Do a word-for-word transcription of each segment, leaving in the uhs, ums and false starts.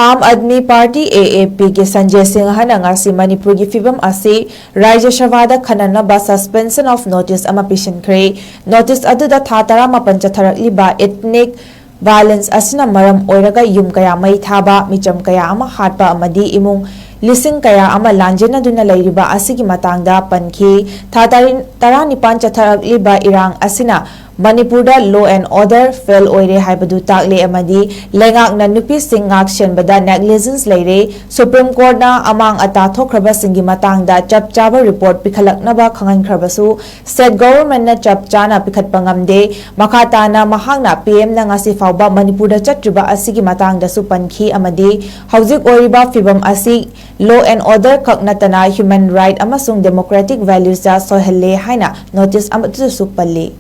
Aam Aadmi party, ꯑꯦ ꯑꯦ ꯄꯤꯒꯤ ꯁꯟꯖꯦ ꯁꯤꯡꯍꯅ ꯉꯁꯤ ꯃꯅꯤꯄꯨꯔꯒꯤ ꯐꯤꯕꯝ ꯑꯁꯤ ꯔꯥꯖ꯭ꯌ ꯁꯚꯥꯗ ꯈꯟꯅꯅꯕ suspension of notice ꯑꯃ ꯄꯤꯁꯤꯟꯈ꯭ꯔꯦ꯫ Notice ꯑꯗꯨꯗ ꯊꯥ ꯇꯔꯥꯃꯥꯄꯟ ꯆꯠꯊꯔꯛꯂꯤꯕ ethnic violence ꯑꯁꯤꯅ ꯃꯔꯝ ꯑꯣꯏꯔꯒ ꯌꯨꯝ ꯀꯌꯥ ꯃꯩ ꯊꯥꯕ, ꯃꯤꯆꯝ ꯀꯌꯥ ꯑꯃ ꯍꯥꯠꯄ ꯑꯃꯗꯤ ꯏꯃꯨꯡ ꯂꯤꯁꯤꯡ ꯀꯌꯥ ꯑꯃ ꯂꯥꯟꯖꯦꯟꯅꯗꯨꯅ ꯂꯩꯔꯤꯕ ꯑꯁꯤꯒꯤ ꯃꯇꯥꯡꯗ ꯄꯟꯈꯤ꯫ ꯊꯥ ꯇꯔꯥꯅꯤꯄꯥꯟ ꯆꯠꯊꯔꯛꯂꯤꯕ ꯏꯔꯥꯡ ꯑꯁꯤꯅ ꯃꯅꯤꯄꯨꯔꯗ law and order fail ꯑꯣꯏꯔꯦ ꯍꯥꯏꯕꯗꯨ ꯇꯥꯛꯂꯦ ꯑꯃꯗꯤ ꯂꯩꯉꯥꯛꯅ ꯅꯨꯄꯤꯁꯤꯡ ꯉꯥꯛ ꯁꯦꯟꯕꯗ negligence ꯂꯩꯔꯦ꯫ Supreme Courtꯅ ꯑꯃꯥꯡ ꯑꯇꯥ ꯊꯣꯛꯈ꯭ꯔꯕꯁꯤꯡꯒꯤ ꯃꯇꯥꯡꯗ ꯆꯞ ꯆꯥꯕ report ꯄꯤꯈꯠꯂꯛꯅꯕ ꯈꯪꯍꯟꯈ꯭ꯔꯕꯁꯨ state governmentꯅ ꯆꯞ ꯆꯥꯅ ꯄꯤꯈꯠꯄ ꯉꯝꯗꯦ꯫ ꯃꯈꯥ ꯇꯥꯅ ꯃꯍꯥꯛꯅ ꯄꯤ ꯑꯦꯝꯅ ꯉꯁꯤ ꯐꯥꯎꯕ ꯃꯅꯤꯄꯨꯔꯗ ꯆꯠꯇ꯭ꯔꯤꯕ ꯑꯁꯤꯒꯤ ꯃꯇꯥꯡꯗꯁꯨ ꯄꯟꯈꯤ ꯑꯃꯗꯤ ꯍꯧꯖꯤꯛ ꯑꯣꯏꯔꯤꯕ ꯐꯤꯕꯝ ꯑꯁꯤ law and order ꯈꯛ ꯅꯠꯇꯅ human right ꯑꯃꯁꯨꯡ democratic valuesꯇ ꯁꯣꯏꯍꯜꯂꯦ ꯍꯥꯏꯅ notice ꯑꯗꯨꯗꯁꯨ ꯄꯜꯂꯤ꯫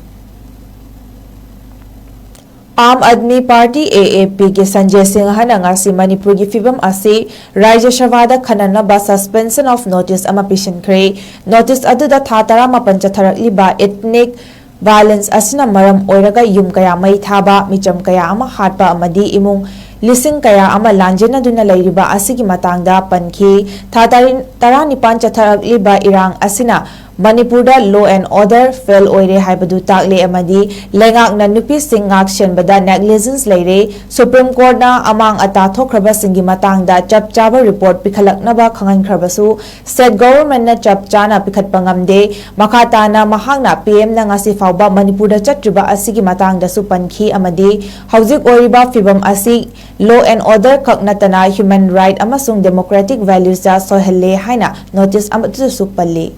ꯑꯥꯝ ꯑꯥꯗꯃꯤ ꯄꯥꯔꯇꯤ, ꯑꯦ ꯑꯦ ꯄꯤꯒꯤ ꯁꯟꯖꯦ ꯁꯤꯡꯍꯅ ꯉꯁꯤ ꯃꯅꯤꯄꯨꯔꯒꯤ ꯐꯤꯕꯝ ꯑꯁꯤ ꯔꯥꯖ꯭ꯌ ꯁꯚꯥꯗ ꯈꯟꯅꯅꯕ suspension of notice ꯑꯃ ꯄꯤꯁꯤꯟꯈ꯭ꯔꯦ꯫ Notice ꯑꯗꯨꯗ ꯊꯥ ꯇꯔꯥꯃꯥꯄꯟ ꯆꯠꯊꯔꯛꯂꯤꯕ ethnic violence ꯑꯁꯤꯅ ꯃꯔꯝ ꯑꯣꯏꯔꯒ ꯌꯨꯝ ꯀꯌꯥ ꯃꯩ ꯊꯥꯕ, ꯃꯤꯆꯝ ꯀꯌꯥ ꯑꯃ ꯍꯥꯠꯄ ꯑꯃꯗꯤ ꯏꯃꯨꯡ ꯂꯤꯁꯤꯡ ꯀꯌꯥ ꯑꯃ ꯂꯥꯟꯖꯦꯟꯅꯗꯨꯅ ꯂꯩꯔꯤꯕ ꯑꯁꯤꯒꯤ ꯃꯇꯥꯡꯗ ꯄꯟꯈꯤ꯫ ꯊꯥ ꯇꯔꯥꯅꯤꯄꯥꯟ ꯆꯠꯊꯔꯛꯂꯤꯕ ꯏꯔꯥꯡ ꯑꯁꯤꯅ ꯃꯅꯤꯄꯨꯔꯗ law and order fail ꯑꯣꯏꯔꯦ ꯍꯥꯏꯕꯗꯨ ꯇꯥꯛꯂꯦ ꯑꯃꯗꯤ ꯂꯩꯉꯥꯛꯅ ꯅꯨꯄꯤꯁꯤꯡ ꯉꯥꯛ ꯁꯦꯟꯕꯗ negligence ꯂꯩꯔꯦ꯫ Supreme Courtꯅ ꯑꯃꯥꯡ ꯑꯇꯥ ꯊꯣꯛꯈ꯭ꯔꯕꯁꯤꯡꯒꯤ ꯃꯇꯥꯡꯗ ꯆꯞ ꯆꯥꯕ report ꯄꯤꯈꯠꯂꯛꯅꯕ ꯈꯪꯍꯟꯈ꯭ꯔꯕꯁꯨ state governmentꯅ ꯆꯞ ꯆꯥꯅ ꯄꯤꯈꯠꯄ ꯉꯝꯗꯦ꯫ ꯃꯈꯥ ꯇꯥꯅ ꯃꯍꯥꯛꯅ ꯄꯤ ꯑꯦꯝꯅ ꯉꯁꯤ ꯐꯥꯎꯕ ꯃꯅꯤꯄꯨꯔꯗ ꯆꯠꯇ꯭ꯔꯤꯕ ꯑꯁꯤꯒꯤ ꯃꯇꯥꯡꯗꯁꯨ ꯄꯟꯈꯤ ꯑꯃꯗꯤ ꯍꯧꯖꯤꯛ ꯑꯣꯏꯔꯤꯕ ꯐꯤꯕꯝ ꯑꯁꯤ law and order ꯈꯛ ꯅꯠꯇꯅ human right ꯑꯃꯁꯨꯡ democratic valuesꯇ ꯁꯣꯏꯍꯜꯂꯦ ꯍꯥꯏꯅ notice ꯑꯗꯨꯗꯁꯨ ꯄꯜꯂꯤ꯫